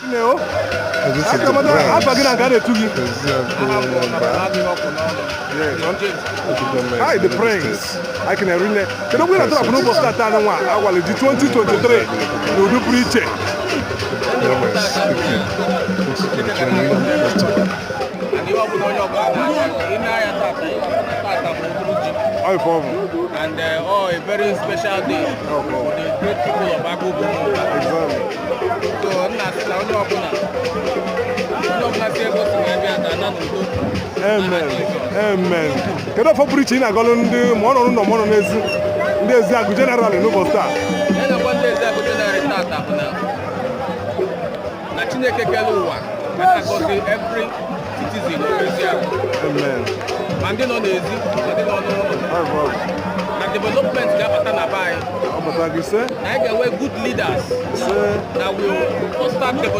Nne o. This is the Akamata, afa branch. gị na nke a na-etu gị. Eziagụ Mba. Hi, the prince. I can rinne. Kedu okwu ị na-atọrapụ n'ụbọchị tata anụ nwa awali ji 2023 n'udu pụrụ iche? Speaking. 2023 festival. And ihe ọbụla onye ọbụla na-anya, ị na-anya tata, tata bụ ụtụrụ ji. Ọ ife ọ bụ. And oh, a very special day for the great people of Agubu. So nna sị na onye ọbụla si ebe o si wee bịa ga-ana n'udo. Amen. Amen. Kedu ọfọ pụrụ iche ị na-agọlụ ndị ma ọ nọ n'ụlọ ma ọ nọ n'ezi, ndị Eziagụ general n'ụbọchị taa? Ihe na-agwa ndị Eziagụ general tata bụ na Chineke kere ụwa ga na-agọzi every citizen of Eziagụ. Amen. Ma ndị nọ n'ezi ma ndị nọ n'ụlọ. Ọ ife ọ bụ. Na development ga-abata na be anyị. Ọ bata gị ise. Na anyị ga-enwe good leaders Ise. that will foster development.